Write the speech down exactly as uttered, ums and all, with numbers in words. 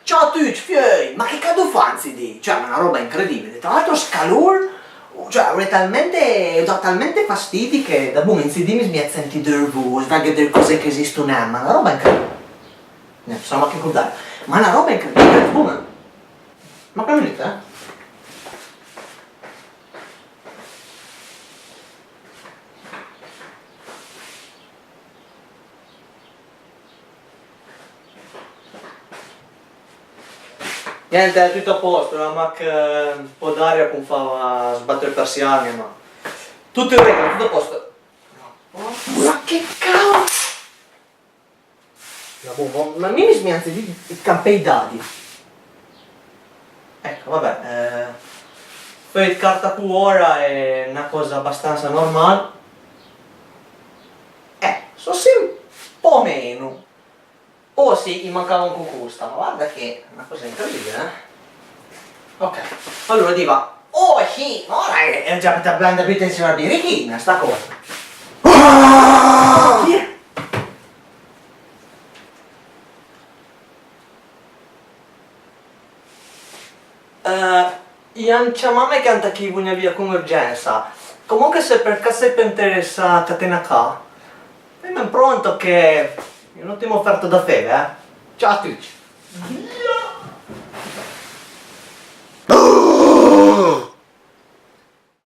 Ciao a tuti, fieuj! Ma che cado fa an sti di? Cioè, ma na ròba incredibile. Tra l'altro, sto calor, cioè, a l'é talmente, a dà talmente fastidi che da bon an sti di mi smeto ëd sentì dle vos, vëdde dle còse che esisto nen, ma na ròba incredibile. Nen, sarò mach ël contrari. Ma na ròba incredibile, bon. Ma che minute, eh? Niente, a l'é tut a pòst, a l'é mach ën pò d'aria ch'am fava sbate le persian-e, ma tut an regola, tut a pòst. Ma che cazzo! Ma bon, ma mi mi smeto ëd campé ij dadi. Ecco, va bè, eh, feuj ëd carta colora a l'é na còsa abastansa normal. Eh, sò sì ën pò meno. Oh sì, i mancava anche costa, ma guarda che è una cosa incredibile, eh? Ok, alora diva, oh sì, ma ora è, è già da blanda più tensione a birichin, sta cosa. Ah! Chi è? Eh, i an ciamame che an tacà vnì via con urgensa. Comunque, se per caso sei interessà a catena ca, feme un pronto che è un'ottima offerta da feve, eh. Ciao a tutti.